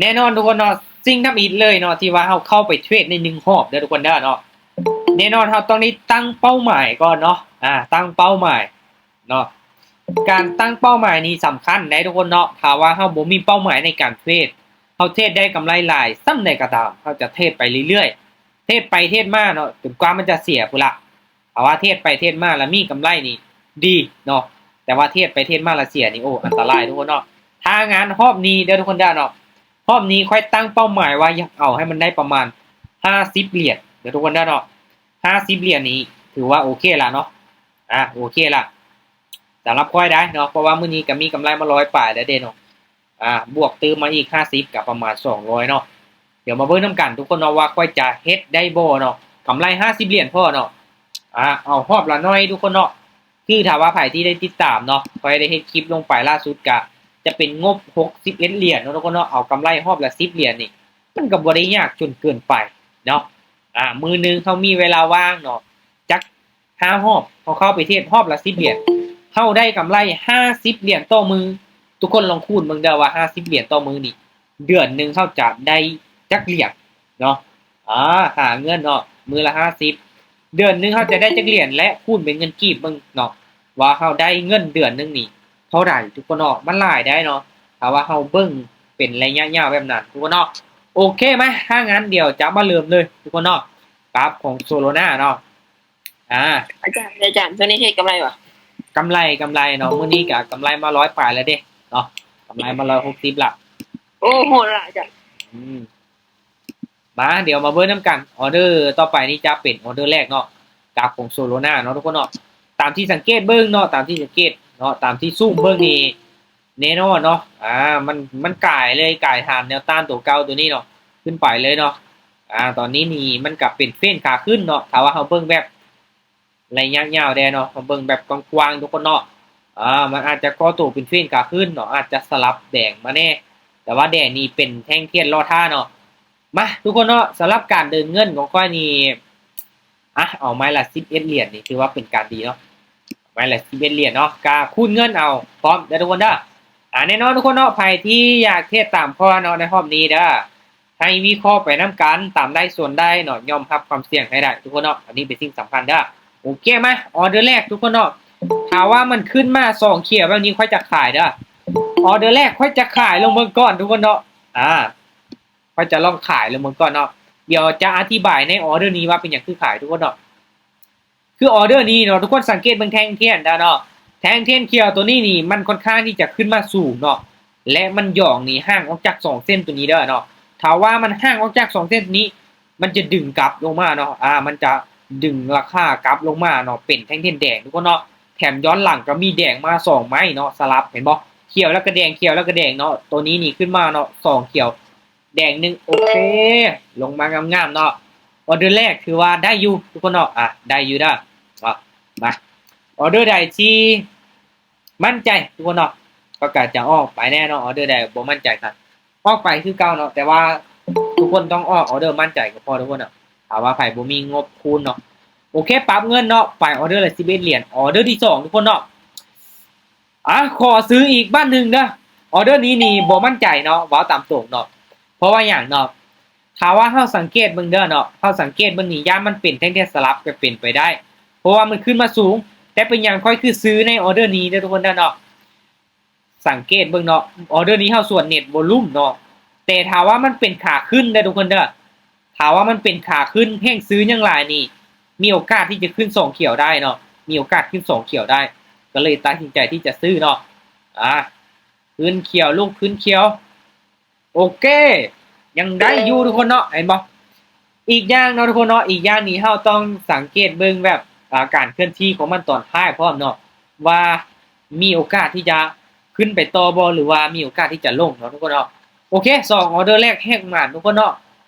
ແນ່ນອນທຸກຄົນເນາະ, ສິ່ງທຳອິດເລີຍເນາະ ທີ່ວ່າເຮົາເຂົ້າໄປເທຣດໃນໜຶ່ງຮອບເດີທຸກຄົນເດີເນາະ, ແນ່ນອນເຮົາຕ້ອງໄດ້ຕັ້ງເປົ້າໝາຍກ່ອນເນາະ, ອາ ຕັ້ງເປົ້າໝາຍເນາະ. ການຕັ້ງເປົ້າໝາຍນີ້ສຳຄັນໃດ໋ທຸກຄົນເນາະ. ຖ້າວ່າເຮົາບໍ່ມີເປົ້າໝາຍໃນການເທຣດ, ເຮົາເທຣດໄດ້ກຳໄລຫຼາຍສ່ຳໃດກໍຕາມ, ເຮົາຈະເທຣດໄປເລື້ອຍໆ, ເທຣດໄປເທຣດມາເນາະ ຈົນກວ່າມັນຈະເສຍພຸ້ນລະ. ຖ້າວ່າເທຣດໄປເທຣດມາແລ້ວມີກຳໄລນີ້ດີເນາະ, ແຕ່ວ່າເທຣດໄປເທຣດມາແລ້ວເສຍນີ້ ໂອ້ ອັນຕະລາຍທຸກຄົນເນາະ. ຖ້າງານຮອບນີ້ເດີທຸກຄົນເດີເນາະ, ຮອບນີ້ຂ້ອຍຕັ້ງເປົ້າໝາຍວ່າຢາກເອົາໃຫ້ມັນໄດ້ປະມານຫ້າສິບຫຼຽນເດີທຸກຄົນເດີເນາະ. ຫ້າສິບຫຼຽນນີ້ຖືວ່າໂອເຄລະເນາະ, ອາ ໂອເຄລະ ສຳລັບຂ້ອຍໄດ໋ເນາະ, ເພາະວ່າມື້ນີ້ກໍມີກຳໄລມາຮ້ອຍປາຍແລ້ວເດ້ເນາະ. ອາ ບວກຕື່ມມາອີກຫ້າສິບ ກໍປະມານສອງຮ້ອຍເນາະ. ດຽວມາເບິ່ງນຳກັນທຸກຄົນເນາະ ວ່າຂ້ອຍຈະເຮັດໄດ້ບໍ່ເນາະ, ກຳໄລຫ້າສິບຫຼຽນພໍເນາະ. ອາ ເອົາຮອບລະໜ້ອຍທຸກຄົນເນາະ. ຄືຖ້າວ່າໃຜທີ່ໄດ້ຕິດຕາມເນາະ, ຂ້ອຍໄດ້ເຮັດຄລິບລົງໄປລ່າສຸດກະຈະເປັນງົບຫົກສິບເອັດຫຼຽນເນາະທຸກຄົນເນາະ, ເອົາກຳໄລຮອບລະສິບຫຼຽນນີ້ ມັນກໍບໍ່ໄດ້ຍາກຈົນເກີນໄປເນາະ. ອາ ມື້ໜຶ່ງເຮົາມີເວລາວ່າງເນາະ ຈັກ ຫ້າຮອບ ເຮົາເຂົ້າໄປເທຣດຮອບລະສິບຫຼຽນ ເຮົາໄດ້ກຳໄລຫ້າສິບຫຼຽນຕໍ່ມື້. ທຸກຄົນລອງຄູນເບິ່ງເດີວ່າຫ້າສິບຫຼຽນຕໍ່ມື້ນີ້ ເດືອນໜຶ່ງເຮົາຈະໄດ້ຈັກຫຼຽນເນາະ. ອາ ຫາເງິນເນາະ ມື້ລະຫ້າສິບ ເດືອນໜຶ່ງເຮົາຈະໄດ້ຈັກຫຼຽນ ແລະ ຄູນເປັນເງິນກີບເບິ່ງເນາະ ວ່າເຮົາໄດ້ເງິນເດືອນໜຶ່ງນີ້ເທົ່າໃດທຸກຄົນເນາະ. ມັນຫຼາຍໄດ໋ເນາະ ຖ້າວ່າເຮົາເບິ່ງເປັນໄລຍະຍາວແບບນັ້ນທຸກຄົນເນາະ. ໂອເຄ ມາ ຖ້າງານດຽວຈະມາເລີ່ມເລີຍທຸກຄົນເນາະ ກາຟຂອງໂຊໂລນາເນາະ. ອາ ອາຈານ ອາຈານ ຊ່ວງນີ້ເຮັດກຳໄລບໍ່? ກຳໄລ ກຳໄລເນາະ, ມື້ນີ້ກະກຳໄລມາຮ້ອຍປາຍແລ້ວເດ້ເນາະ, ກຳໄລມາຮ້ອຍຫົກສິບລະ. ໂອ້ ໂຫດລະອາຈານ. ອືມ ມາ ດຽວມາເບິ່ງນຳກັນ ອອເດີຕໍ່ໄປນີ້ຈະເປັນອອເດີແລກເນາະ, ກາຟຂອງໂຊໂລນາເນາະທຸກຄົນເນາະ. ຕາມທີ່ສັງເກດເບິ່ງເນາະ, ຕາມທີ່ສັງເກດເນາະ, ຕາມທີ່ຊູມເບິ່ງນີ້ ແນ່ນອນເນາະ ອາ ມັນ ມັນກາຍເລີຍ, ກາຍຖານແນວຕ້ານຕົວເກົ່າຕົວນີ້ເນາະ ຂຶ້ນໄປເລີຍເນາະ. ອາ ຕອນນີ້ນີ້ມັນກະເປັນເທຣນຂາຂຶ້ນເນາະ, ຖ້າວ່າເຮົາເບິ່ງແບບໄລຍະຍາວແດ່ເນາະ, ເຮົາເບິ່ງແບບກວ້າງໆທຸກຄົນເນາະ. ອາ ມັນອາດຈະກໍ່ໂຕເປັນເທຣນຂາຂຶ້ນເນາະ, ອາດຈະສະຫຼັບແດງມາແດ່, ແຕ່ວ່າແດງນີ້ເປັນແທ່ງທຽນລໍຖ້າເນາະ. ມາ ທຸກຄົນເນາະ, ສຳລັບການເດີນເງິນຂອງຂ້ອຍນີ້ ອາ ເອົາໄມ້ລະສິບເອັດຫຼຽນນີ້ ຖືວ່າເປັນການດີເນາະ, ໄມ້ລະສິບເອັດຫຼຽນເນາະ, ກະຄູນເງິນເອົາ ພ້ອມເດີທຸກຄົນເດີ. ອາ ແນ່ນອນທຸກຄົນເນາະ, ໃຜທີ່ຢາກເທຣດຕາມຂ້ອຍເນາະ ໃນຮອບນີ້ເດີ, ໃຫ້ວິເຄາະໄປນຳກັນ ຕາມໄດ້ສ່ວນໄດ້ເນາະ, ຍອມຮັບຄວາມສ່ຽງໃຫ້ໄດ້ທຸກຄົນເນາະ, ອັນນີ້ເປັນສິ່ງສຳຄັນເດີ. ໂອເຄ ມາ ອອເດີແລກທຸກຄົນເນາະ, ຖ້າວ່າມັນຂຶ້ນມາສອງຂຽວແບບນີ້ ຂ້ອຍຈະຂາຍເດີ. ອອເດີແລກຂ້ອຍຈະຂາຍ ລອງເບິ່ງກ່ອນທຸກຄົນເນາະ. ອາ ຂ້ອຍຈະລອງຂາຍລະເບິ່ງກ່ອນເນາະ. ດຽວຈະອະທິບາຍໃນອອເດີນີ້ວ່າເປັນຫຍັງຄືຂາຍທຸກຄົນເນາະ. ຄືອອເດີນີ້ເນາະ ທຸກຄົນສັງເກດເບິ່ງແທ່ງທຽນເດີເນາະ, ແທ່ງທຽນຂຽວໂຕນີ້ນີ້ ມັນຄ່ອນຂ້າງທີ່ຈະຂຶ້ນມາສູງເນາະ ແລະ ມັນຫຍອງໜີຫ່າງອອກຈາກສອງເສັ້ນໂຕນີ້ເດີເນາະ. ຖ້າວ່າມັນຫ່າງອອກຈາກສອງເສັ້ນໂຕນີ້ ມັນຈະດຶງກັບລົງມາເນາະ, ອາ ມັນຈະດຶງລາຄາກັບລົງມາເນາະ ເປັນແທ່ງທຽນແດງທຸກຄົນເນາະ. ແຖມຍ້ອນຫຼັງກໍມີແດງມາສອງໄມ້ເນາະ ສະຫຼັບ ເຫັນບໍ່? ຂຽວແລ້ວກໍແດງ ຂຽວແລ້ວກໍແດງເນາະ. ໂຕນີ້ນີ້ຂຶ້ນມາເນາະ ສອງຂຽວ ແດງໜຶ່ງ ໂອເຄ ລົງມາງາມໆເນາະ. ອອເດີແລກຖືວ່າໄດ້ຢູ່ທຸກຄົນເນາະ, ອາ ໄດ້ຢູ່ເດີ. ອາ ມາ ອອເດີໃດທີ່ໝັ້ນໃຈທຸກຄົນເນາະ ກໍ ກໍຈະອອກໄປແນ່ເນາະ, ອອເດີໃດບໍ່ໝັ້ນໃຈກໍອອກໄປຄືເກົ່າເນາະ, ແຕ່ວ່າທຸກຄົນຕ້ອງອອກອອເດີໝັ້ນໃຈກໍພໍທຸກຄົນເນາະ. ຖ້າວ່າໃຜບໍ່ມີງົບຄູນເນາະ. ໂອເຄ ປັບເງິນເນາະ ໄປອອເດີລະສິບເອັດຫຼຽນ. ອອເດີທີສອງທຸກຄົນເນາະ. ອາ ຂໍຊື້ອີກບາດໜຶ່ງເດີ. ອອເດີນີ້ນີ້ບໍ່ໝັ້ນໃຈເນາະ ເວົ້າຕາມຕົງເນາະ. ເພາະວ່າຫຍັງເນາະ? ຖ້າວ່າເຮົາສັງເກດເບິ່ງເດີເນາະ, ເຮົາສັງເກດເບິ່ງນີ້ ຢ້ານມັນເປັນແທ່ງທຽນສະຫຼັບກໍເປັນໄປໄດ້ ເພາະວ່າມັນຂຶ້ນມາສູງ. ແຕ່ເປັນຫຍັງຂ້ອຍຄືຊື້ໃນອອເດີນີ້ເດີທຸກຄົນເດີເນາະ? ສັງເກດເບິ່ງເນາະ, ອອເດີນີ້ເຮົາສວນເນັດວອລຸມເນາະ, ແຕ່ຖ້າວ່າມັນເປັນຂາຂຶ້ນເດີທຸກຄົນເດີ, ຖ້າວ່າມັນເປັນຂາຂຶ້ນ ແຮງຊື້ຍັງຫຼາຍນີ້ ມີໂອກາດທີ່ຈະຂຶ້ນສອງຂຽວໄດ້ເນາະ, ມີໂອກາດຂຶ້ນສອງຂຽວໄດ້. ກໍເລີຍຕັດສິນໃຈທີ່ຈະຊື້ເນາະ. ອາ ຂຶ້ນຂຽວ ລູກ ຂຶ້ນຂຽວ. ໂອເຄ ຍັງໄດ້ຢູ່ທຸກຄົນເນາະ ເຫັນບໍ່? ອີກຢ່າງເນາະທຸກຄົນເນາະ, ອີກຢ່າງນີ້ເຮົາຕ້ອງສັງເກດເບິ່ງແບບ ອາ ການເຄື່ອນທີ່ຂອງມັນຕອນທ້າຍພ້ອມເນາະ ວ່າມີໂອກາດທີ່ຈະຂຶ້ນໄປຕໍ່ບໍ່ ຫຼືວ່າມີໂອກາດທີ່ຈະລົງເນາະທຸກຄົນເນາະ. ໂອເຄ ສອງອອເດີແລກແຮກໝານທຸກຄົນເນາະ.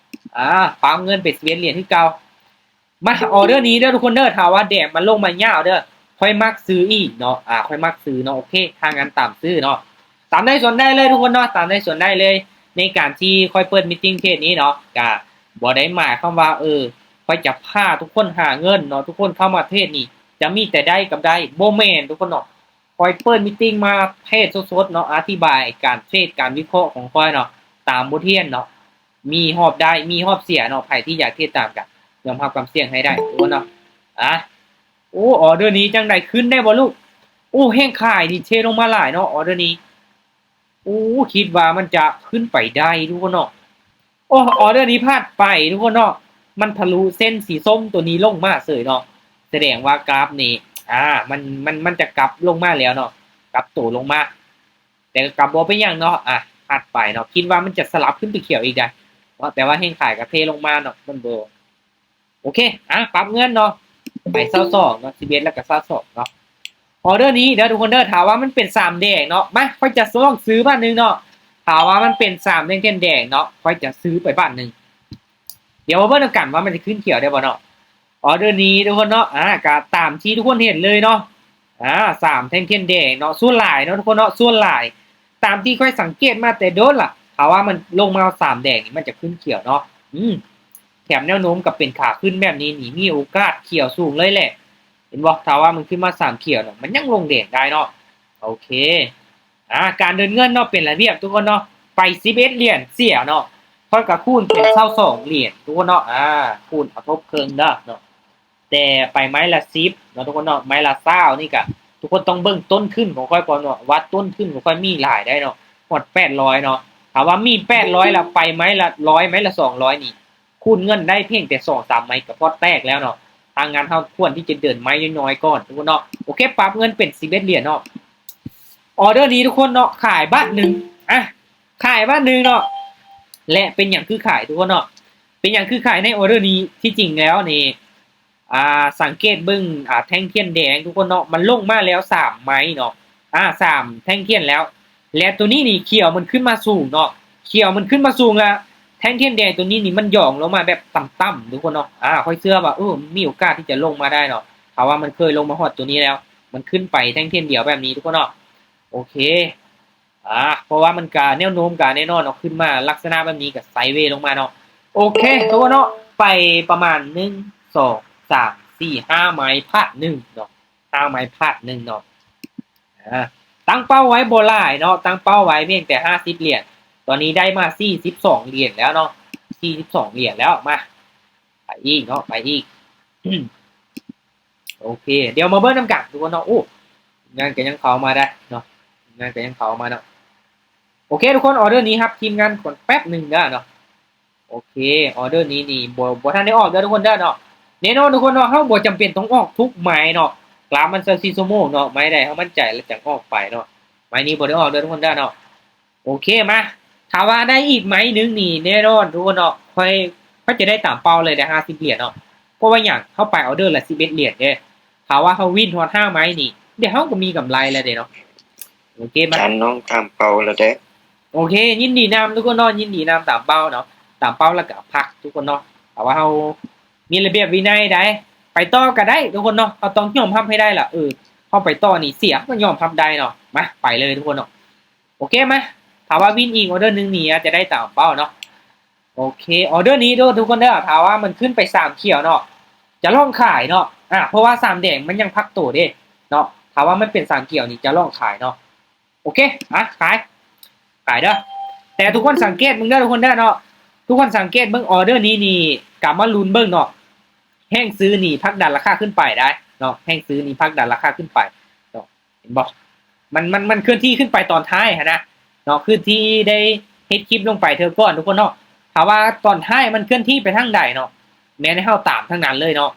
ອາ ປາບເງິນເປັນສິບເອັດຫຼຽນຄືເກົ່າ. ມາ ອອເດີນີ້ເດີທຸກຄົນເດີ, ຖ້າວ່າແດງມັນລົງມາຍາວເດີ ຂ້ອຍມັກຊື້ອີກເນາະ, ອາ ຂ້ອຍມັກຊື້ເນາະ. ໂອເຄ ຖ້າງານຕາມຊື້ເນາະ, ຕາມໄດ້ສ່ວນໄດ້ເລີຍທຸກຄົນເນາະ, ຕາມໄດ້ສ່ວນໄດ້ເລີຍ. ໃນການທີ່ຂ້ອຍເປີດມີດຕິງເທຣດນີ້ເນາະ ກະບໍ່ໄດ້ໝາຍຄວາມວ່າ ເອີ ຂ້ອຍຈະພາທຸກຄົນຫາເງິນເນາະ, ທຸກຄົນເຂົ້າມາເທຣດນີ້ຈະມີແຕ່ໄດ້ກັບໄດ້, ບໍ່ແມ່ນທຸກຄົນເນາະ. ຂ້ອຍເປີດມີດຕິງມາເທຣດສົດໆເນາະ, ອະທິບາຍການເທຣດ ການວິເຄາະຂອງຂ້ອຍເນາະ, ຕ ຕາມບົດຮຽນເນາະ ມີຮອບໄດ້ ມີຮອບເສຍເນາະ ໃຜທີ່ຢາກເທຣດຕາມກະຍອມຮັບຄວາມສ່ຽງໃຫ້ໄດ້ ທຸກຄົນເນາະ. ອາ ໂອ້ ອໍເດີນີ້ຈັ່ງໃດ ຂຶ້ນໄດ້ບໍ່ລູກ? ໂອ້ ແຮງຂາຍນີ້ເທລົງມາຫຼາຍເນາະ ອໍເດີນີ້. ໂອ້ ຄິດວ່າມັນຈະຂຶ້ນໄປໄດ້ ທຸກຄົນເນາະ. ໂອ້ ອໍເດີນີ້ພາດໄປ ທຸກຄົນເນາະ ມັນທະລຸເສັ້ນສີສົ້ມໂຕນີ້ລົງມາເສີຍເນາະ ສະແດງວ່າກຣາຟນີ້ ອາ ມັນ ມັນ ມັນຈະກັບລົງມາແລ້ວເນາະ ກັບໂຕລົງມາ ແຕ່ກໍບໍ່ເປັນຫຍັງເນາະ ອາ ພາດໄປເນາະ ຄິດວ່າມັນຈະສະຫຼັບຂຶ້ນໄປຂຽວອີກໄດ໋ເນາະ ແຕ່ວ່າແຮງຂາຍກໍເທລົງມາເນາະ ມັນບໍ່ ໂອເຄ ອາ ປັບເງິນເນາະ ໄປຊາວສອງເນາະ ສິບເອັດ ແລ້ວກໍຊາວສອງເນາະ. ອໍເດີນີ້ເດີ ທຸກຄົນເດີ ຖ້າວ່າມັນເປັນສາມແດງເນາະ ມາ ຂ້ອຍຈະລອງຊື້ບາດໜຶ່ງເນາະ ຖ້າວ່າມັນເປັນສາມແທ່ງທຽນແດງເນາະ ຂ້ອຍຈະຊື້ໄປບາດໜຶ່ງ. ດຽວມາເບິ່ງນຳກັນວ່າມັນຈະຂຶ້ນຂຽວໄດ້ບໍ່ເນາະ. ອໍເດີນີ້ ທຸກຄົນເນາະ ອາ ກໍຕາມທີ່ທຸກຄົນເຫັນເລີຍເນາະ ອາ ສາມແທ່ງທຽນແດງເນາະ ສ່ວນຫຼາຍເນາະ ທຸກຄົນເນາະ ສ່ວນຫຼາຍ ຕາມທີ່ຂ້ອຍສັງເກດມາແຕ່ດົນລະ ຖ້າວ່າມັນລົງມາສາມແດງນີ້ ມັນຈະຂຶ້ນຂຽວເນາະ ອືມ ແຖມແນວໂນ້ມກໍເປັນຂາຂຶ້ນແບບນີ້ນີ້ ມີໂອກາດຂຽວສູງເລີຍແຫຼະ ເຫັນບໍ່? ຖ້າວ່າມັນຂຶ້ນມາສາມຂຽວເນາະ ມັນຍັງລົງແດງໄດ້ເນາະ. ໂອເຄ ອາ ການເດີນເງິນເນາະ ເປັນລະບຽບ ທຸກຄົນເນາະ ໄປສິບເອັດຫຼຽນເສຍເນາະ ຂ້ອຍກໍຄູນເປັນຊາວສອງຫຼຽນ ທຸກຄົນເນາະ ອາ ຄູນເອົາທົບເຄິ່ງເດີເນາະ ແຕ່ໄປໄມ້ລະສິບເນາະ ທຸກຄົນເນາະ ໄມ້ລະຊາວນີ້ກະ ທຸກຄົນຕ້ອງເບິ່ງຕົ້ນທຶນຂອງຂ້ອຍກ່ອນເນາະ ວ່າຕົ້ນທຶນຂອງຂ້ອຍມີຫຼາຍໄດ໋ເນາະ ຮອດແປດຮ້ອຍເນາະ ຖ້າວ່າມີແປດຮ້ອຍລະໄປໄມ້ລະຮ້ອຍ ໄມ້ລະສອງຮ້ອຍນີ້ ຄູນເງິນໄດ້ພຽງແຕ່ສອງສາມໄມ້ກໍພອດແຕກແລ້ວເນາະ. ທາງງານເຮົາຄວນທີ່ຈະເດີນໄມ້ນ້ອຍໆກ່ອນ ທຸກຄົນເນາະ. ໂອເຄ ປັບເງິນເປັນສິບເອັດຫຼຽນເນາະ. ອໍເດີນີ້ ທຸກຄົນເນາະ ຂາຍບາດໜຶ່ງ ອາ ຂາຍບາດໜຶ່ງເນາະ. ແລະເປັນຫຍັງຄືຂາຍ ທຸກຄົນເນາະ? ເປັນຫຍັງຄືຂາຍໃນອໍເດີນີ້? ທີ່ຈິງແລ້ວນີ້ ອ່າ ສັງເກດເບິ່ງ ອ່າ ແທ່ງທຽນແດງ ທຸກຄົນເນາະ ມັນລົງມາແລ້ວສາມໄມ້ເນາະ ອ່າ ສາມແທ່ງທຽນແລ້ວ ແລະໂຕນີ້ນີ້ຂຽວມັນຂຶ້ນມາສູງເນາະ ຂຽວມັນຂຶ້ນມາສູງ ແລະແທ່ງທຽນແດງໂຕນີ້ນີ້ມັນຫຍອງລົງມາແບບຕ່ຳໆ ທຸກຄົນເນາະ ອ່າ ຂ້ອຍເຊື່ອວ່າ ເອີ ມັນມີໂອກາດທີ່ຈະລົງມາໄດ້ເນາະ ຖ້າວ່າມັນເຄີຍລົງມາຮອດໂຕນີ້ແລ້ວ ມັນຂຶ້ນໄປແທ່ງທຽນດຽວແບບນີ້ ທຸກຄົນເນາະ ໂອເຄ. ອ່າ ເພາະວ່າມັນກະແນວໂນ້ມກະແນ່ນອນເນາະ ຂຶ້ນມາລັກສະນະແບບນີ້ກະໄຊເວລົງມາເນາະ. ໂອເຄ ທຸກຄົນເນາະ ໄປປະມານ ໜຶ່ງ ສອງ ສາມ ສີ່ ຫ້າໄມ້ ພາດໜຶ່ງເນາະ ຫ້າໄມ້ ພາດໜຶ່ງເນາະ. ອ່າ ຕັ້ງເປົ້າໄວ້ບໍ່ຫຼາຍເນາະ ຕັ້ງເປົ້າໄວ້ພຽງແຕ່ຫ້າສິບຫຼຽນ ຕອນນີ້ໄດ້ມາສີ່ສິບສອງຫຼຽນແລ້ວເນາະ ສີ່ສິບສອງຫຼຽນແລ້ວ ມາ ໄປອີກເນາະ ໄປອີກ. ໂອເຄ ດຽວມາເບິ່ງນຳກັນ ທຸກຄົນເນາະ. ໂອ້ ງານກໍຍັງເຂົ້າມາໄດ້ເນາະ ງານກໍຍັງເຂົ້າມາເນາະ. ໂອເຄ ທຸກຄົນ ອໍເດີນີ້ ຮັບທີມງານກ່ອນແປັບໜຶ່ງເດີເນາະ. ໂອເຄ ອໍເດີນີ້ນີ້ ບໍ່ ບໍ່ທັນໄດ້ອອກເດີ ທຸກຄົນເດີເນາະ. ແນ່ນອນ ທຸກຄົນເນາະ ເຮົາບໍ່ຈຳເປັນຕ້ອງອອກທຸກໄມ້ເນາະ ກຣາຟມັນຊາວສີ່ຊົ່ວໂມງເນາະ ໄມ້ໃດເຮົາໝັ້ນໃຈແລ້ວຈັ່ງອອກໄປເນາະ. ໄມ້ນີ້ບໍ່ໄດ້ອອກເດີ ທຸກຄົນເດີເນາະ. ໂອເຄ ມາ ຖ້າວ່າໄດ້ອີກໄມ້ໜຶ່ງນີ້ ແນ່ນອນ ທຸກຄົນເນາະ ຂ້ອຍ ຂ້ອຍຈະໄດ້ຕາມເປົ້າເລີຍ ໄດ້ຫ້າສິບຫຼຽນເນາະ. ເພາະວ່າຫຍັງ? ເຮົາໄປອໍເດີລະສິບເອັດຫຼຽນເດ້. ຖ້າວ່າເຮົາວິນຮອດຫ້າໄມ້ນີ້ ດຽວເຮົາກໍມີກຳໄລແລ້ວເດ້ເນາະ. ໂອເຄ ມາ ອາຈານນ້ອງຕາມເປົ້າແລ້ວເດ້. ໂອເຄ ຍິນດີນຳ ທຸກຄົນເນາະ ຍິນດີນຳ ຕາມເປົ້າເນາະ ຕາມເປົ້າແລ້ວກໍພັກ ທຸກຄົນເນາະ. ຖ້າວ່າເຮົາມີລະບຽບວິໄນໃດ ໄປຕໍ່ກໍໄດ້ ທຸກຄົນເນາະ. ເຮົາຕ້ອງຍອມຮັບໃຫ້ໄດ້ລະ ເອີ ເຮົາໄປຕໍ່ນີ້ເສຍ ເຮົາກໍຍອມຮັບໄດ້ເນາະ. ມາ ໄປເລີຍ ທຸກຄົນເນາະ. ໂອເຄ ມາ ຖ້າວ່າວິນອີກອໍເດີໜຶ່ງນີ້ ອາດຈະໄດ້ຕາມເປົ້າເນາະ. ໂອເຄ ອໍເດີນີ້ເດີ ທຸກຄົນເດີ ຖ້າວ່າມັນຂຶ້ນໄປສາມຂຽວເນາະ ຈະລອງຂາຍເນາະ ອາ ເພາະວ່າສາມແດງມັນຍັງພັກໂຕເດ້ເນາະ. ຖ້າວ່າມັນເປັນສາມຂຽວນີ້ ຈະລອງຂາຍເນາະ. ໂອເຄ ອາ ຂາຍ ຂາຍເດີ. ແຕ່ທຸກຄົນສັງເກດເບິ່ງເດີ ທຸກຄົນເດີເນາະ ທຸກຄົນສັງເກດເບິ່ງ ອໍເດີນີ້ນີ້ ກະມາລຸ້ນເບິ່ງເນາະ ແຮງຊື້ນີ້ຜັກດັນລາຄາຂຶ້ນໄປໄດ໋ເນາະ ແຮງຊື້ນີ້ຜັກດັນລາຄາຂຶ້ນໄປເນາະ. ເຫັນບໍ່? ມັນ ມັນ ມັນເຄື່ອນທີ່ຂຶ້ນໄປຕອນທ້າຍຫັ້ນນະເນາະ ຄືທີ່ໄດ້ເຮັດຄລິບລົງໄປເທື່ອກ່ອນ ທຸກຄົນເນາະ. ຖ້າວ່າຕອນທ້າຍມັນເຄື່ອນທີ່ໄປທາງໃດເນາະ ແມ່ນໃຫ້ເຮົາຕາມທາງນັ້ນເລີຍເນາະ.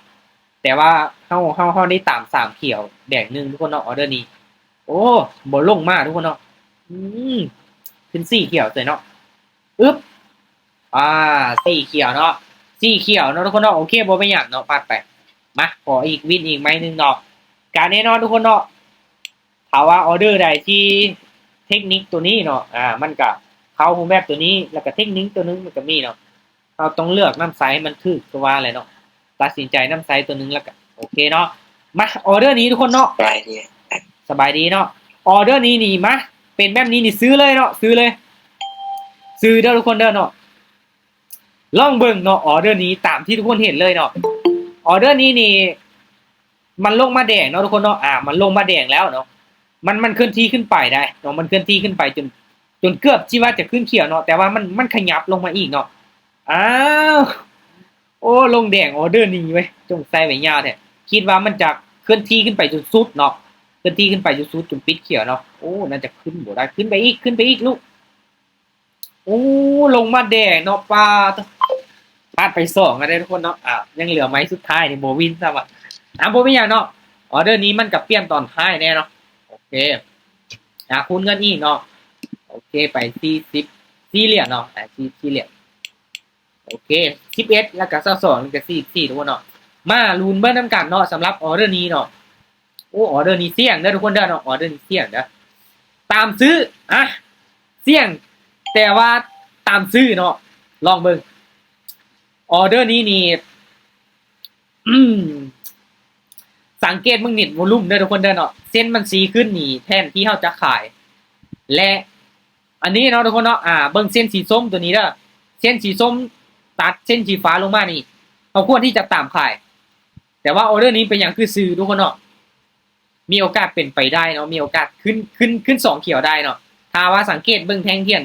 ແຕ່ວ່າເຮົາ ເຮົາ ເຮົາໄດ້ຕາມສາມຂຽວແດງໜຶ່ງ ທຸກຄົນເນາະ. ອໍເດີນີ້ ໂອ້ ບໍ່ລົງມາ ທຸກຄົນເນາະ. ອືມ ຂຶ້ນສີ່ຂຽວເສຍເນາະ. ອຶບ ອ່າ ສີ່ຂຽວເນາະ ສີ່ຂຽວເນາະ ທຸກຄົນເນາະ. ໂອເຄ ບໍ່ເປັນຫຍັງເນາະ ພາດໄປ. ມາ ຂໍອີກ ວິນອີກໄມ້ໜຶ່ງເນາະ. ກະແນ່ນອນ ທຸກຄົນເນາະ ຖ້າວ່າອໍເດີໃດທີ່ເທັກນິກໂຕນີ້ເນາະ ອາ ມັນກະເຂົ້າຮູບແບບໂຕນີ້ ແລ້ວກະເທັກນິກໂຕໜຶ່ງມັນກະມີເນາະ. ເຮົາຕ້ອງເລືອກນຳໃຊ້ໃຫ້ມັນຖືກ ຄືວ່າແຫຼະເນາະ ຕັດສິນໃຈນຳໃຊ້ໂຕໜຶ່ງ ແລ້ວກະໂອເຄເນາະ. ມາ ອໍເດີນີ້ ທຸກຄົນເນາະ ສະບາຍດີ ສະບາຍດີເນາະ. ອໍເດີນີ້ນີ້ ມາ ເປັນແບບນີ້ນີ້ ຊື້ເລີຍເນາະ ຊື້ເລີຍ ຊື້ເດີ ທຸກຄົນເດີເນາະ. ລອງເບິ່ງເນາະ ອໍເດີນີ້ ຕາມທີ່ທຸກຄົນເຫັນເລີຍເນາະ. ອໍເດີນີ້ນີ້ ມັນລົງມາແດງເນາະ ທຸກຄົນເນາະ ອາ ມັນລົງມາແດງແລ້ວເນາະ. ມັນ ມັນເຄື່ອນທີ່ຂຶ້ນໄປໄດ໋ເນາະ ມັນເຄື່ອນທີ່ຂຶ້ນໄປຈົນ ຈົນເກືອບທີ່ວ່າຈະຂຶ້ນຂຽວເນາະ ແຕ່ວ່າມັນ ມັນຂະຫຍັບລົງມາອີກເນາະ. ອ້າວ ໂອ້ ລົງແດງ ອໍເດີນີ້ເວີຍ ຈົ່ງໃສ່ໄວ້ຍາວແທ້. ຄິດວ່າມັນຈະເຄື່ອນທີ່ຂຶ້ນໄປຈົນສຸດເນາະ ເຄື່ອນທີ່ຂຶ້ນໄປຈົນສຸດ ຈົນປິດຂຽວເນາະ. ໂອ້ ໜ້າຈະຂຶ້ນບໍ່ໄດ້ ຂຶ້ນໄປອີກ ຂຶ້ນໄປອີກລູກ. ໂອ້ ລົງມາແດງເນາະ ປາດ ພາດໄປສອງແລ້ວເດ້ທຸກຄົນເນາະ. ອ່າ ຍັງເຫຼືອໄມ້ສຸດທ້າຍນີ້ບໍ່ວິນຊ້ຳວ່າ. ອ່າ ບໍ່ເປັນຫຍັງເນາະ ອໍເດີນີ້ມັນກະປ່ຽນຕອນທ້າຍແນ່ເນາະ. ໂອເຄ ອ່າ ຄູນເງິນອີກເນາະ. ໂອເຄ ໄປສີ່ສິບສີ່ຫຼຽນເນາະ ອ່າ ສີ່ ສີ່ຫຼຽນ. ໂອເຄ ສິບເອັດ ແລ້ວກະຊາວສອງ ແລ້ວກະສີ່ສິບສີ່ ທຸກຄົນເນາະ. ມາລຸ້ນເບິ່ງນຳກັນເນາະ ສຳລັບອໍເດີນີ້ເນາະ. ໂອ້ ອໍເດີນີ້ສ່ຽງເດີທຸກຄົນເດີເນາະ ອໍເດີນີ້ສ່ຽງເດີ. ຕາມຊື້ ອ່ະ ສ່ຽງ ແຕ່ວ່າຕາມຊື້ເນາະ. ລອງເບິ່ງ ອໍເດີນີ້ນີ້ ອືມ ສັງເກດເບິ່ງເນັດວອລຸ່ມເດີທຸກຄົນເດີເນາະ. ເສັ້ນມັນຊີ້ຂຶ້ນນີ້ແທນທີ່ເຮົາຈະຂາຍ ແລະ ອັນນີ້ເນາະທຸກຄົນເນາະ ອ່າ ເບິ່ງເສັ້ນສີສົ້ມຕົວນີ້ເດີ ເສັ້ນສີສົ້ມຕັດເສັ້ນສີຟ້າລົງມານີ້ ເຮົາຄວນທີ່ຈະຕາມຂາຍ. ແຕ່ວ່າອໍເດີນີ້ເປັນຫຍັງຄືຊື້ທຸກຄົນເນາະ ມີໂອກາດເປັນໄປໄດ້ເນາະ ມີໂອກາດຂຶ້ນ ຂຶ້ນ ຂຶ້ນສອງຂຽວໄດ້ເນາະ. ຖ້າວ່າສັງເກດເບິ່ງແທ່ງທຽນ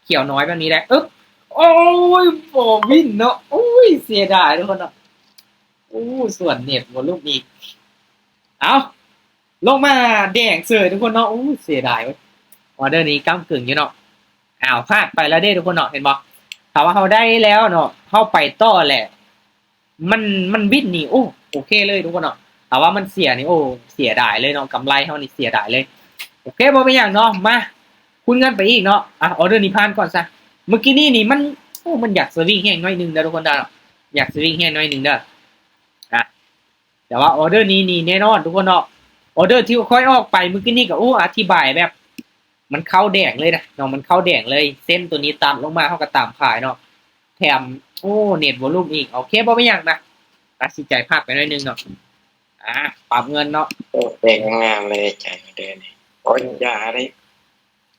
ຂຽວນ້ອຍແບບນີ້ໄດ້ ອຶບ ໂອ້ຍ ບໍ່ວິນເນາະ. ໂອ້ຍ ເສຍດາຍທຸກຄົນເນາະ. ໂອ້ ສ່ວນເນັດວອລຸ່ມອີກ ເອົ້າ ລົງມາແດງເສີຍທຸກຄົນເນາະ. ໂອ້ ເສຍດາຍເວີຍ ອໍເດີນີ້ກ້ຳກຶ່ງຢູ່ເນາະ. ອ້າວ ພາດໄປແລ້ວເດ້ທຸກຄົນເນາະ ເຫັນບໍ່? ຖ້າວ່າເຮົາໄດ້ແລ້ວເນາະ ເຮົາໄປຕໍ່ແຫຼະ ມັນ ມັນວິນນີ້ ໂອ້ ໂອເຄເລີຍທຸກຄົນເນາະ. ຖ້າວ່າມັນເສຍນີ້ ໂອ້ ເສຍດາຍເລີຍເນາະ ກຳໄລເຮົານີ້ເສຍດາຍເລີຍ. ໂອເຄ ບໍ່ເປັນຫຍັງເນາະ ມາຄູນເງິນໄປອີກເນາະ. ອ່ະ ອໍເດີນີ້ຜ່ານກ່ອນຊະ. ມື້ກີ້ນີ້ນີ້ມັນ ໂອ້ ມັນຢາກສະວິງແຮງໜ້ອຍໜຶ່ງເດີທຸກຄົນເດີ ຢາກສະວິງແຮງໜ້ອຍໜຶ່ງເດີ. ອ່ະ ແຕ່ວ່າອໍເດີນີ້ນີ້ແນ່ນອນທຸກຄົນເນາະ ອໍເດີທີ່ຂ້ອຍອອກໄປມື້ກີ້ນີ້ກະ ໂອ້ ອະທິບາຍແບບ ມັນເຂົ້າແດງເລີຍນະເນາະ ມັນເຂົ້າແດງເລີຍ. ເສັ້ນໂຕນີ້ຕັດລົງມາ ເຮົາກະຕາມຂາຍເນາະ ແຖມ ໂອ້ ເນັດວອລຸ່ມອີກ. ໂອເຄ ບໍ່ເປັນຫຍັງນະ ຕັດສິນໃຈພາດໄປໜ້ອຍໜຶ່ງເນາະ. ອ່າ ປັບເງິນເນາະ. ໂອ້ ແດງງາມເລີຍ ໃຈເດີນີ້. ໂອ້ຍ ຢ່າເລີຍ.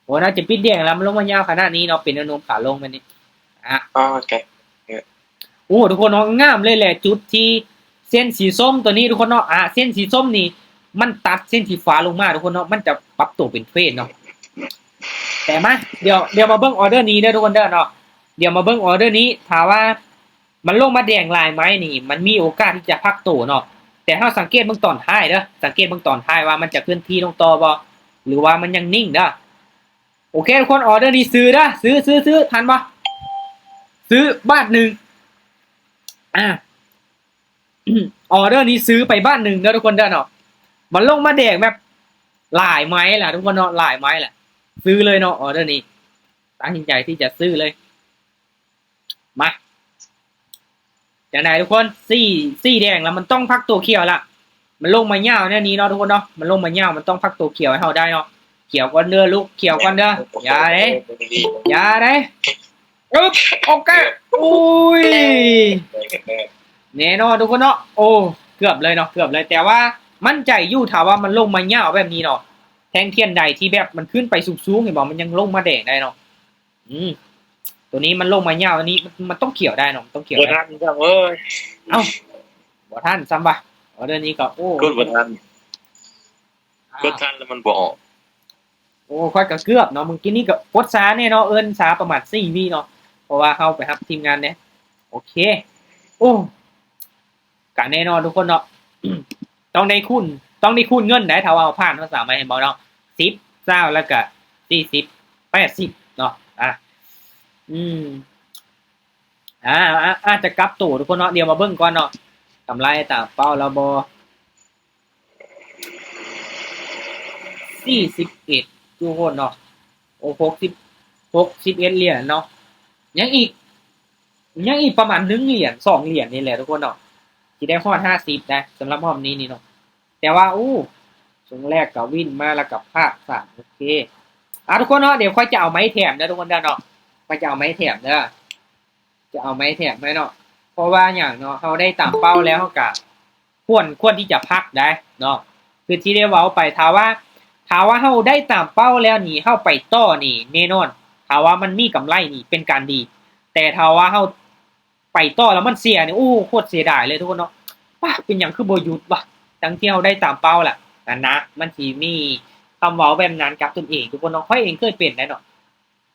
ໂອ້ ໜ້າຈະປິດແດງແລ້ວ ມັນລົງມາຍາວຂະໜາດນີ້ເນາະ ເປັນແນວໂນ້ມຂາລົງແບບນີ້. ອ່າ ໂອເຄ. ໂອ້ ທຸກຄົນເນາະ ງາມເລີຍແຫຼະ ຈຸດທີ່ເສັ້ນສີສົ້ມໂຕນີ້ທຸກຄົນເນາະ. ອ່າ ເສັ້ນສີສົ້ມນີ້ມັນຕັດເສັ້ນສີຟ້າລົງມາທຸກຄົນເນາະ ມັນຈະປັບໂຕເປັນເທຣນເນາະ. ແຕ່ມາ ດຽວ ດຽວມາເບິ່ງອໍເດີນີ້ເດີທຸກຄົນເດີເນາະ ດຽວມາເບິ່ງອໍເດີນີ້ ຖ້າວ່າມັນລົງມາແດງຫຼາຍໄມ້ນີ້ ມັນມີໂອກາດທີ່ຈະພັກໂຕເນາະ. ແຕ່ເຮົາສັງເກດເບິ່ງຕອນທ້າຍເດີ ສັງເກດເບິ່ງຕອນທ້າຍວ່າມັນຈະເຄື່ອນທີ່ລົງຕໍ່ບໍ່ ຫຼືວ່າມັນຍັງນິ່ງເດີ. ໂອເຄທຸກຄົນ ອໍເດີນີ້ຊື້ເດີ ຊື້ ຊື້ ຊື້ ທັນບໍ່? ຊື້ບາດໜຶ່ງ. ອ່າ ອໍເດີນີ້ຊື້ໄປບາດໜຶ່ງເດີທຸກຄົນເດີເນາະ. ມັນລົງມາແດງແບບຫຼາຍໄມ້ລະທຸກຄົນເນາະ ຫຼາຍໄມ້ລະ ຊື້ເລີຍເນາະ ອໍເດີນີ້ ຕັດສິນໃຈທີ່ຈະຊື້ເລີຍ. ມາ ຈັ່ງໃດທຸກຄົນ ສີ ສີແດງລະ ມັນຕ້ອງພັກໂຕຂຽວລະ. ມັນລົງມາຍາວແນວນີ້ເນາະທຸກຄົນເນາະ ມັນລົງມາຍາວ ມັນຕ້ອງພັກໂຕຂຽວໃຫ້ເຮົາໄດ້ເນາະ. ຂຽວກ່ອນເດີລູກ ຂຽວກ່ອນເດີ. ຢ່າເດ້ ຢ່າເດ້. ອຶບ ໂອເຄ ໂອ້ຍ ແນ່ນອນທຸກຄົນເນາະ. ໂອ້ ເກືອບເລີຍເນາະ ເກືອບເລີຍ. ແຕ່ວ່າໝັ້ນໃຈຢູ່ ຖ້າວ່າມັນລົງມາຍາວແບບນີ້ເນາະ ແທ່ງທຽນໃດທີ່ແບບມັນຂຶ້ນໄປສູງໆ ເຫັນບໍ່ ມັນຍັງລົງມາແດງໄດ້ເນາະ. ອືມ ໂຕນີ້ມັນລົງມາຍາວ ອັນນີ້ມັນ ມັນຕ້ອງຂຽວໄດ້ເນາະ ມັນຕ້ອງຂຽວໄດ້. ບໍ່ທັນຊ້ຳເວີຍ. ເອົ້າ ບໍ່ທັນຊ້ຳວ່າ ອໍເດີນີ້ກະ ໂອ້ ກົດບໍ່ທັນ ອ່າ ກົດທັນແລ້ວມັນບໍ່ອອກ. ໂອ້ ຂ້ອຍກະເກືອບເນາະ ມື້ກີ້ນີ້ກະກົດຊ້າແນ່ເນາະ ເອີ້ນຊ້າປະມານສີ່ວິເນາະ ເພາະວ່າເຮົາໄປຮັບທີມງານແດ່. ໂອເຄ ໂອ້ ກະແນ່ນອນທຸກຄົນເນາະ ຕ້ອງໄດ້ຄູນ ຕ້ອງໄດ້ຄູນເງິນໄດ໋ ຖ້າວ່າເຮົາຜ່ານ ເຮົາສາມາດ ເຫັນບໍ່ເນາະ ສິບ ຊາວ ແລ້ວກະສີ່ສິບ ແປດສິບເນາະ. ອ່າ ອືມ ອ່າ ອາດຈະກັບໂຕທຸກຄົນເນາະ ດຽວມາເບິ່ງກ່ອນເນາະ ກຳໄລຕາມເປົ້າແລ້ວບໍ່. ສີ່ສິບເອັດ ທຸກຄົນເນາະ ໂອ້ ຫົກສິບ ຫົກສິບເອັດຫຼຽນເນາະ ຍັງອີກ ຍັງອີກປະມານໜຶ່ງຫຼຽນ ສອງຫຼຽນນີ້ແຫຼະທຸກຄົນເນາະ ຊິໄດ້ຮອດຫ້າສິບໄດ໋ ສຳລັບຮອບນີ້ນີ້ເນາະ. ແຕ່ວ່າ ໂອ້ ຊ່ວງແລກກະວິນມາ ແລ້ວກະພາກສາມ. ໂອເຄ ອ່າ ທຸກຄົນເນາະ ດຽວຂ້ອຍຈະເອົາໄມ້ແຖມເດີທຸກຄົນເດີເນາະ ຂ້ອຍຈະເອົາໄມ້ແຖມເດີ ຈະເອົາໄມ້ແຖມໃຫ້ເນາະ. ເພາະວ່າຫຍັງເນາະ ເຮົາໄດ້ຕາມເປົ້າແລ້ວ ເຮົາກະຄວນ ຄວນທີ່ຈະພັກໄດ໋ເນາະ ຄືທີ່ໄດ້ເວົ້າໄປ ຖ້າວ່າ ຖ້າວ່າເຮົາໄດ້ຕາມເປົ້າແລ້ວນີ້ ເຮົາໄປຕໍ່ນີ້ແນ່ນອນ ຖ້າວ່າມັນມີກຳໄລນີ້ເປັນການດີ. ແຕ່ຖ້າວ່າເຮົາໄປຕໍ່ແລ້ວມັນເສຍນີ້ ໂອ້ ໂຄດເສຍດາຍເລີຍທຸກຄົນເນາະ. ປາ ເປັນຫຍັງຄືບໍ່ຢຸດວະ ທັງທີ່ເຮົາໄດ້ຕາມເປົ້າລະ ນັ້ນນະ ມັນຊິມີຄຳເວົ້າແບບນັ້ນກັບຕົນເອງທຸກຄົນເນາະ. ຂ້ອຍເອງເຄີຍເປັນໄດ໋ເນາະ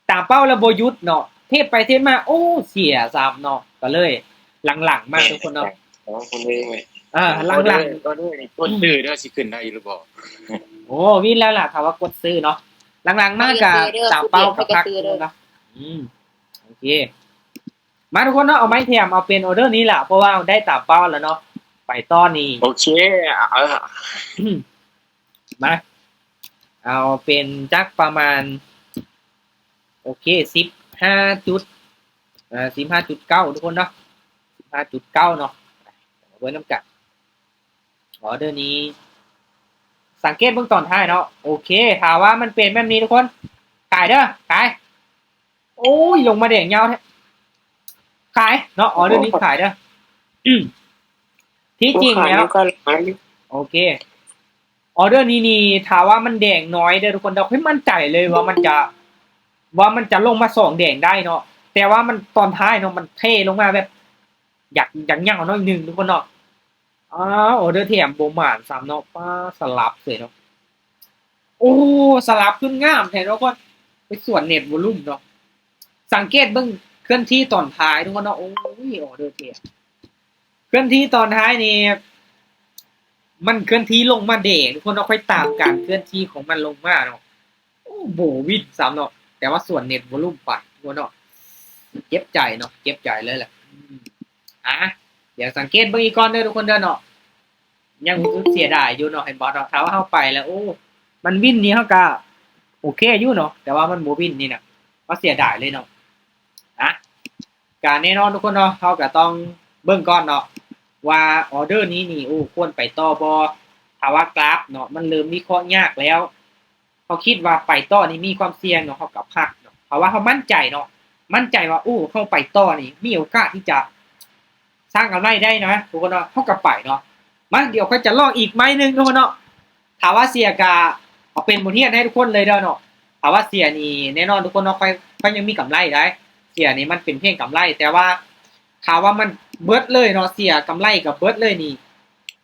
ຕາມເປົ້າແລ້ວບໍ່ຢຸດເນາະ ເທດໄປເທດມາ ໂອ້ ເສຍຊ້ຳເນາະ ກໍເລີຍຫຼັງໆມາທຸກຄົນເນາະ ເອີ ຫຼັງໆ ກໍເລີຍກົດຊື້ເດີ ຊິຂຶ້ນໄດ້ຢູ່ຫຼືບໍ່ ໂອ້ ວິນແລ້ວລະ ຖ້າວ່າກົດຊື້ເນາະ ຫຼັງໆມາກໍຕາມເປົ້າກໍພັກເນາະ ອືມ ໂອເຄ ມາທຸກຄົນເນາະ ເອົາໄມ້ແຖມ ເອົາເປັນອໍເດີນີ້ລະ ເພາະວ່າໄດ້ຕາມເປົ້າແລ້ວເນາະ ໄປຕໍ່ນີ້ ໂອເຄ ເອົາ ມາ ເອົາເປັນຈັກປະມານ ໂອເຄ ສິບຫ້າຈຸດ ເອີ ສິບຫ້າຈຸດເກົ້າ ທຸກຄົນເນາະ ສິບຫ້າຈຸດເກົ້າເນາະ ເບິ່ງນຳກັນ ອໍເດີນີ້ ສັງເກດເບິ່ງຕອນທ້າຍເນາະ ໂອເຄ ຖ້າວ່າມັນເປັນແບບນີ້ທຸກຄົນ ຂາຍເດີ ຂາຍ ໂອ້ຍ ລົງມາແດງຍາວແທ້ ຂາຍເນາະ ອໍເດີນີ້ຂາຍເດີ ທີ່ຈິງແລ້ວ ໂອເຄ ອໍເດີນີ້ນີ້ ຖ້າວ່າມັນແດງໜ້ອຍເດີທຸກຄົນ ເຮົາຄ່ອຍໝັ້ນໃຈເລີຍວ່າມັນຈະ ວ່າມັນຈະລົງມາສອງແດງໄດ້ເນາະ ແຕ່ວ່າມັນຕອນທ້າຍເນາະ ມັນເທລົງມາແບບ ຢາກ ຢາກຍາວໜ້ອຍໜຶ່ງທຸກຄົນເນາະ ອ້າວ ອໍເດີແຖມບໍ່ໝານຊ້ຳເນາະ ປ້າ ສະຫຼັບເສຍເນາະ ໂອ້ ສະຫຼັບຂຶ້ນງາມແທ້ເນາະ ໄປສວນເນັດວອລຸ່ມເນາະ ສັງເກດເບິ່ງເຄື່ອນທີ່ຕອນທ້າຍທຸກຄົນເນາະ ໂອ້ຍ ອໍເດີແຖມ ເຄື່ອນທີ່ຕອນທ້າຍນີ້ ມັນເຄື່ອນທີ່ລົງມາເດ ທຸກຄົນເນາະ ຂ້ອຍຕາມການເຄື່ອນທີ່ຂອງມັນລົງມາເນາະ ໂອ້ ບໍ່ວິນຊ້ຳເນາະ ແຕ່ວ່າສວນເນັດວອລຸ່ມໄປ ທຸກຄົນເນາະ ເຈັບໃຈເນາະ ເຈັບໃຈເລີຍແຫຼະ ອາ ດຽວສັງເກດເບິ່ງອີກກ່ອນເດີທຸກຄົນເດີເນາະ ຍັງຮູ້ສຶກເສຍດາຍຢູ່ເນາະ ເຫັນບໍ່ເນາະ ຖ້າວ່າເຮົາໄປແລ້ວ ໂອ້ ມັນວິນນີ້ ເຮົາກະໂອເຄຢູ່ເນາະ ແຕ່ວ່າມັນບໍ່ວິນນີ້ນະ ວ່າເສຍດາຍເລີຍເນາະ ອາ ກະແນ່ນອນທຸກຄົນເນາະ ເຮົາກະຕ້ອງເບິ່ງກ່ອນເນາະ ວ່າອໍເດີນີ້ນີ້ ໂອ້ ຄວນໄປຕໍ່ບໍ່ ຖ້າວ່າກຣາຟເນາະ ມັນເລີ່ມວິເຄາະຍາກແລ້ວ ເຮົາຄິດວ່າໄປຕໍ່ນີ້ມີຄວາມສ່ຽງເນາະ ເຮົາກໍພັກເນາະ ເພາະວ່າເຮົາໝັ້ນໃຈເນາະ ໝັ້ນໃຈວ່າ ໂອ້ ເຮົາໄປຕໍ່ນີ້ມີໂອກາດທີ່ຈະສ້າງກຳໄລໄດ້ນະ ທຸກຄົນເນາະ ເຮົາກໍໄປເນາະ ມາ ດຽວຂ້ອຍຈະລອງອີກໄມ້ໜຶ່ງທຸກຄົນເນາະ ຖ້າວ່າເສຍກໍເອົາເປັນບົດຮຽນໃຫ້ທຸກຄົນເລີຍເດີເນາະ ຖ້າວ່າເສຍນີ້ແນ່ນອນທຸກຄົນເນາະ ຂ້ອຍ ຂ້ອຍຍັງມີກຳໄລໄດ໋ ເສຍນີ້ມັນເປັນພຽງກຳໄລ ແຕ່ວ່າຖ້າວ່າມັນເບິດເລີຍເນາະ ເສຍກຳໄລກໍເບິດເລີຍນີ້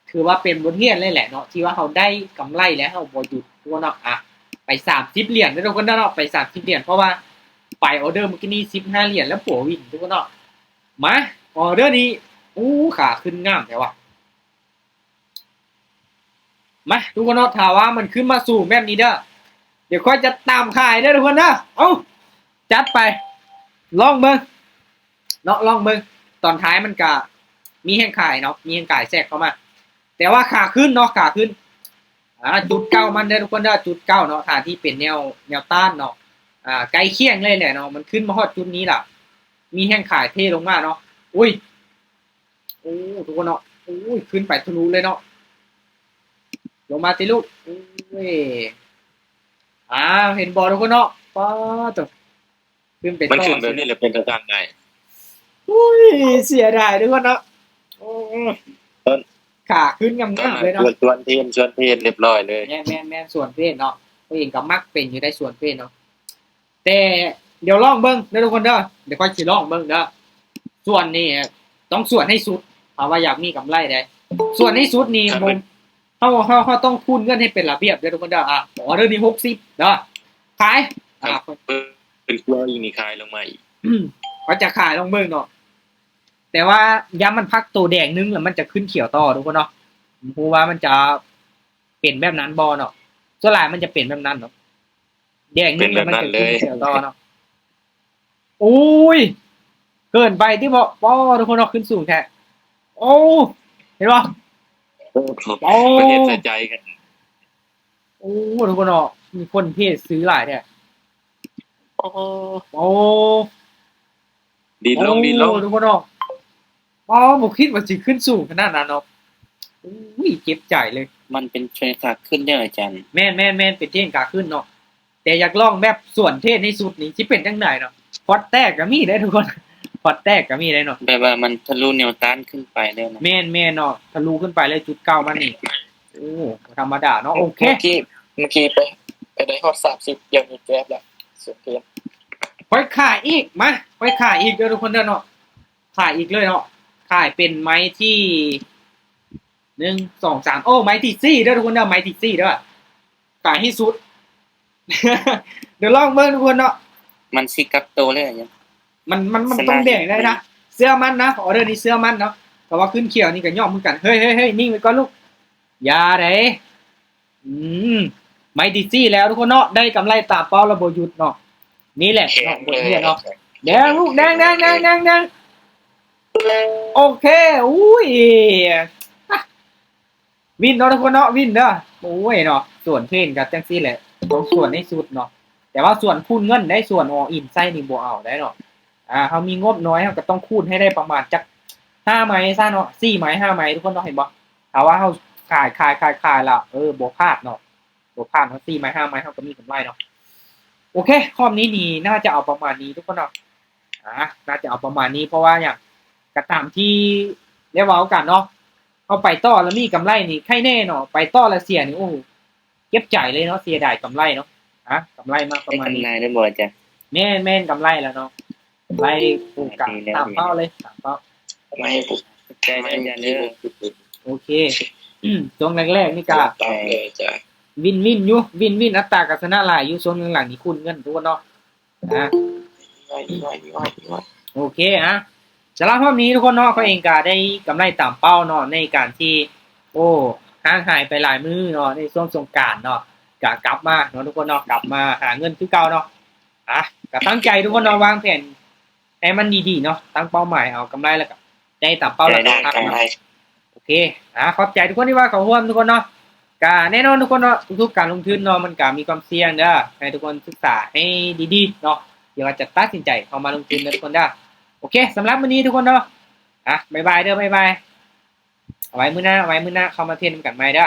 ຖືວ່າເປັນບົດຮຽນເລີຍແຫຼະເນາະ ທີ່ວ່າເຮົາໄດ້ກຳໄລແລ້ວເຮົາບໍ່ຢຸດທຸກຄົນເນາະ ອະ ໄປສາມສິບຫຼຽນເດີທຸກຄົນເນາະ ໄປສາມສິບຫຼຽນ ເພາະວ່າໄປອໍເດີມື້ກີ້ນີ້ສິບຫ້າຫຼຽນແລ້ວບໍ່ວິນທຸກຄົນເນາະ ມາ ອໍເດີນີ້ ໂອ້ ຂາຂຶ້ນງາມແທ້ວ່າ ມາ ທຸກຄົນເນາະ ຖ້າວ່າມັນຂຶ້ນມາສູງແບບນີ້ເດີ ດຽວຂ້ອຍຈະຕາມຂາຍເດີທຸກຄົນເດີ ເອົາ ຈັດໄປ ລອງເບິ່ງ ເນາະ ລອງເບິ່ງ ຕອນທ້າຍມັນກະມີແຮງຂາຍເນາະ ມີແຮງຂາຍແຊກເຂົ້າມາ ແຕ່ວ່າຂາຂຶ້ນເນາະ ຂາຂຶ້ນ ອາ ຈຸດເກົ່າມັນເດີທຸກຄົນເດີ ຈຸດເກົ່າເນາະ ທ່າທີ່ເປັນແນວ ແນວຕ້ານເນາະ ອາ ໃກ້ຄຽງເລີຍແຫຼະເນາະ ມັນຂຶ້ນມາຮອດຈຸດນີ້ລະ ມີແຮງຂາຍເທລົງມາເນາະ ໂອ້ຍ ໂອ້ ທຸກຄົນເນາະ ໂອ້ຍ ຂຶ້ນໄປທະລຸເລີຍເນາະ ລົງມາຕິລູກ ໂອ້ຍ ອາ ເຫັນບໍ່ທຸກຄົນເນາະ ປ້າໂຕ ຂຶ້ນໄປ ມັນຂຶ້ນແບບນີ້ແຫຼະເປັນຕາສ້າງໄດ້ ໂອ້ຍ ເສຍດາຍທຸກຄົນເນາະ ໂອ້ ຂາຂຶ້ນງາມໆເລີຍເນາະ ສວນເພນ ສວນເພນລຽບລ້ອຍເລີຍ ແມ່ນໆໆ ສວນເພນເນາະ ໂຕເອງກໍມັກເປັນຢູ່ໄດ໋ ສວນເພນເນາະ ແຕ່ດຽວລອງເບິ່ງເດີທຸກຄົນເດີ ດຽວຂ້ອຍຊິລອງເບິ່ງເດີ ສວນນີ້ຕ້ອງສວນໃຫ້ສຸດ ຖ້າວ່າຢາກມີກຳໄລໄດ໋ ສວນໃຫ້ສຸດນີ້ ເຮົາ ເຮົາ ເຮົາຕ້ອງຄູນເງິນໃຫ້ເປັນລະບຽບເດີທຸກຄົນເດີ ອາ ອໍເດີນີ້ຫົກສິບເດີ ຂາຍ ອາ ເປັນຕົວອີກນີ້ຂາຍລົງມາອີກ ຂ້ອຍຈະຂາຍລອງເບິ່ງເນາະ ແຕ່ວ່າຍາມມັນພັກໂຕແດງໜຶ່ງແລ້ວມັນຈະຂຶ້ນຂຽວຕໍ່ທຸກຄົນເນາະ ບໍ່ຮູ້ວ່າມັນຈະເປັນແບບນັ້ນບໍ່ເນາະ ສ່ວນຫຼາຍມັນຈະເປັນແບບນັ້ນເນາະ ແດງໜຶ່ງແລ້ວມັນຈະຂຶ້ນຂຽວຕໍ່ເນາະ ໂອ້ຍ ເກີນໄປຕິເບາະ ປ້ອ ທຸກຄົນເນາະ ຂຶ້ນສູງແທ້ ໂອ້ ເຫັນບໍ່ ໂອ້ ມັນເຮັດໃສ່ໃຈກັນ ໂອ້ ທຸກຄົນເນາະ ມີຄົນເທຊື້ຫຼາຍແທ້ ໂອ້ ໂອ້ ດີດລົງ ໂອ້ ດີດລົງ ທຸກຄົນເນາະ ອໍ ບໍ່ຄິດວ່າຊິຂຶ້ນສູງຂະໜາດນັ້ນເນາະ ໂອ້ຍ ເຈັບໃຈເລີຍ ມັນເປັນເທຣນຂາຂຶ້ນເດີອາຈານ ແມ່ນໆໆ ເປັນເທຣນຂາຂຶ້ນເນາະ ແຕ່ຢາກລອງແບບສວນເທຣນໃຫ້ສຸດນີ້ຊິເປັນຈັ່ງໃດເນາະ ພອດແຕກກໍມີເດ້ທຸກຄົນ ພອດແຕກກໍມີເດ້ເນາະ ແບບວ່າມັນທະລຸແນວຕ້ານຂຶ້ນໄປແລ້ວນະ ແມ່ນໆເນາະ ທະລຸຂຶ້ນໄປເລີຍຈຸດເກົ່າມັນນີ້ ໂອ້ ບໍ່ທຳມະດາເນາະ ໂອເຄ ມື້ກີ້ໄປ ໄປໄດ້ຮອດສາມສິບ ດຽວນີ້ແກບແລ້ວ ສວນເທຣນ ຂ້ອຍຂາຍອີກ ມາ ຂ້ອຍຂາຍອີກເດີທຸກຄົນເດີເນາະ ຂາຍອີກເລີຍເນາະ ຂາຍເປັນໄມ້ທີໜຶ່ງ ສອງ ສາມ ໂອ້ ໄມ້ທີສີ່ເດີທຸກຄົນເດີ ໄມ້ທີສີ່ເດີ ຂາຍໃຫ້ສຸດ ດຽວລອງເບິ່ງທຸກຄົນເນາະ ມັນຊິກັບໂຕເລີຍຫຍັງ? ມັນ ມັນ ມັນ ສະນານ ຕ້ອງແບ່ງໄດ້ນະ ເຊື່ອໝັ້ນນະ ອໍເດີນີ້ເຊື່ອໝັ້ນເນາະ. ຖ້າວ່າຂຶ້ນຂຽວນີ້ກໍຍ້ອງຄືກັນ. ເຮີ້ຍໆໆ ນິ່ງໄວ້ກ່ອນລູກ ຢ່າເດ້. ອືມ ໄມ້ທີສີ່ແລ້ວທຸກຄົນເນາະ ໄດ້ກຳໄລຕາມເປົ້າແລ້ວບໍ່ຢຸດເນາະ. ນີ້ແຫຼະເນາະ ບົດຮຽນເນາະ. ແດງລູກ ແດງ ແດງ ແດງ ແດງ ແດງ. ໂອເຄ ອຸ້ຍ ວິນເນາະທຸກຄົນເນາະ ວິນເດີ. ໂອ້ຍເນາະ ສວນເພນກໍຈັ່ງຊີ້ແຫຼະ ຕ້ອງສວນໃຫ້ສຸດເນາະ. ແຕ່ວ່າສວນຄູນເງິນໄດ້ ສວນອໍອິນໃສ່ນີ້ບໍ່ເອົາໄດ້ເນາະ. ອ່າ ເຮົາມີງົບນ້ອຍ ເຮົາກໍຕ້ອງຄູນໃຫ້ໄດ້ປະມານຈັກຫ້າໄມ້ຊະເນາະ ສີ່ໄມ້ ຫ້າໄມ້ ທຸກຄົນເນາະ ເຫັນບໍ່? ຖ້າວ່າເຮົາຂາຍ ຂາຍ ຂາຍ ຂາຍລະ ເອີ ບໍ່ພາດເນາະ ບໍ່ພາດເນາະ ສີ່ໄມ້ ຫ້າໄມ້ ເຮົາກໍມີກຳໄລເນາະ. ໂອເຄ ຮອບນີ້ນີ້ໜ້າຈະເອົາປະມານນີ້ທຸກຄົນເນາະ. ອ່າ ໜ້າຈະເອົາປະມານນີ້ ເພາະວ່າຫຍັງກໍຕາມທີ່ໄດ້ເວົ້າກັນເນາະ ເຮົາໄປຕໍ່ແລ້ວມີກຳໄລນີ້ໄຄແນ່ເນາະ ໄປຕໍ່ແລ້ວເສຍນີ້ ໂອ້ ເຈັບໃຈເລີຍເນາະ ເສຍດາຍກຳໄລເນາະ. ອ່າ ກຳໄລມາປະມານນີ້ ໄດ້ກຳໄລແລ້ວບໍ່ອາຈານ? ແມ່ນໆ ກຳໄລແລ້ວເນາະ ກຳໄລ ໂອກາດຕາມເປົ້າເລີຍ ຕາມເປົ້າ. ຂອບໃຈອາຈານເດີ. ໂອເຄ ຊ່ວງແລກໆນີ້ກະວິນວິນຢູ່ ວິນວິນ ອັດຕາກະຊະນະຫຼາຍຢູ່. ຊ່ວງຫຼັງໆນີ້ຄູນເງິນທຸກຄົນເນາະ. ອ່າ ໂອເຄ ອ່າ ສຳລັບຮອບນີ້ທຸກຄົນເນາະ ຂ້ອຍເອງກະໄດ້ກຳໄລຕາມເປົ້າເນາະ ໃນການທີ່ ໂອ້ ຫ່າງຫາຍໄປຫຼາຍມື້ເນາະ ໃນຊ່ວງສົງການເນາະ ກະກັບມາເນາະທຸກຄົນເນາະ ກັບມາຫາເງິນຄືເກົ່າເນາະ. ອ່າ ກະຕັ້ງໃຈທຸກຄົນເນາະ ວາງແຜນໃຫ້ມັນດີໆເນາະ ຕັ້ງເປົ້າໝາຍເອົາກຳໄລ ແລ້ວກະໄດ້ຕາມເປົ້າ ແລ້ວກະພັກເນາະ. ໂອເຄ ອ່າ ຂອບໃຈທຸກຄົນທີ່ວ່າເຂົ້າຮ່ວມທຸກຄົນເນາະ. ກະແນ່ນອນທຸກຄົນເນາະ ທຸກໆການລົງທຶນເນາະ ມັນກະມີຄວາມສ່ຽງເດີ ໃຫ້ທຸກຄົນສຶກສາໃຫ້ດີໆເນາະ ທີ່ວ່າຈະຕັດສິນໃຈເຂົ້າມາລົງທຶນເດີທຸກຄົນເດີ. ໂອເຄ ສຳລັບມື້ນີ້ທຸກຄົນເນາະ ອ່າ ບາຍບາຍເດີ ບາຍບາຍ. ເອົາໄວ້ມື້ໜ້າ ເອົາໄວ້ມື້ໜ້າເຂົ້າມາເທຣດນຳກັນໃໝ່ເດີ.